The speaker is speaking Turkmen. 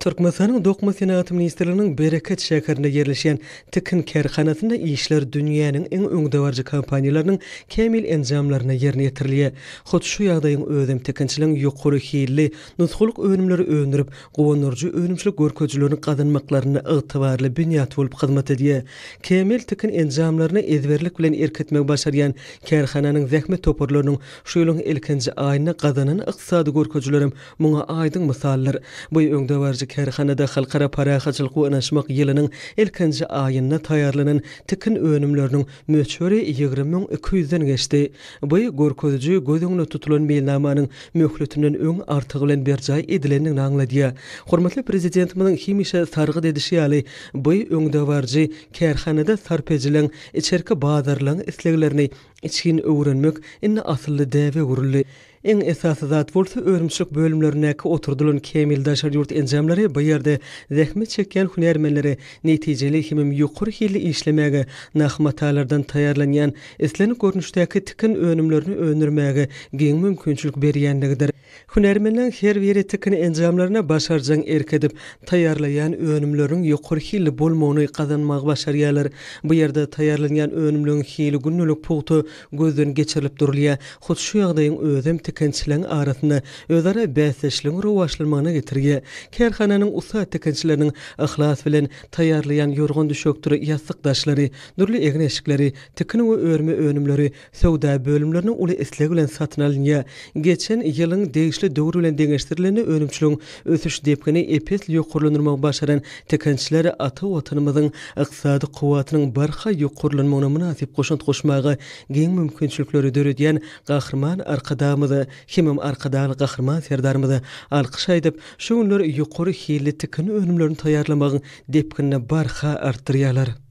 Türkmenistanyň Dokma senagaty ministrliginiň Bereket şäherinde ýerleşýän tikin kärhanasynda işler dünýäniň iň öňdebaryjy kompaniýalarynyň kämil enjamlarynda ýerine ýetirilýär. Hut şu ýagdaýyň özem tikinçiligiň ýokary hilli, nusgalyk önümleri öndürip, guwandyryjy önümçilik görkezijilerini gazanmaklarynda ygtybarly binýat bolup hyzmat edýär. Kämil tikin enjamlaryna ezberlik bilen erk etmegi başarýan kärhananyň zähmet toparlarynyň şu ýylyň ilkinji aýynda gazanan ykdysady görkezijilerem Muňa aýdyň mysaldyr. Bu öňdebaryjy kärhanada Halkara parahatçylyk we ynanyşmak ýylynyň ilkinji aýynda taýýarlanan tikin önümleriniň möçberi 20 200-den geçdi. Bu görkeziji göz öňünde tutulan meýilnamanyň möhletinden öň artygy bilen berjaý edilendigini aňladýar. Hormatly Prezidentimiziň hemişe sargyt edişi ýaly, bu öňdebaryjy kärhanada sarp edijileriň, içerki bazarlaryň isleglerini içgin öwrenmek indi asylly däbe öwrüldi. Iň esasy zat bolsa önümçilik bölümlerindäki oturdylan kämil daşary ýurt enjamlary bu ýerde zähmet çekýän hünärmenlere netijeli hemem ýokary hilli işlemäge, nah matalardan taýýarlanýan islendik görnüşdäki tikin önümlerini öndürmäge giň mümkinçilik berýänligidir. Hünärmenleň her biri tikin enjamlaryna başarjaň erk edip, taýýarlaýan önümleriniň ýokary hilli bolmagyny gazanmagy başarýarlar. Bu ýerde taýýarlanýan önümleň hili gündelik pugta gözden geçirilip durulýar. Hut şu ýagdaýyň özem tikinçileriň arasynda özara bäsdeşligiň rowaçlanmagyna getirýär. Kärhananyň ussat tikinçileriniň yhlas bilen taýýarlaýan ýorgan-düşekdir ýassyk daşlary, dürli egin-eşikleri, tikin we örme önümleri söwda bölümlerinde uly isleg bilen satyn alynýar. Geçen ýylyň degişli döwri bilen deňeşdirilende önümçiligiň ösüş depgini ep-esli ýokarlandyrmagy başaran tikinçiler ata Watanymyzyň ykdysady kuwwatynyň barha ýokarlanmagyna mynasyp goşant goşmaga giň mümkinçilikleri döredýän Gahryman Arkadagymyza hemem Arkadagly Gahryman Serdarymyza alkyş aýdyp, şu günler ýokary hilli tikin önümlerini taýýarlamagyň depginini barha artdyrýarlar.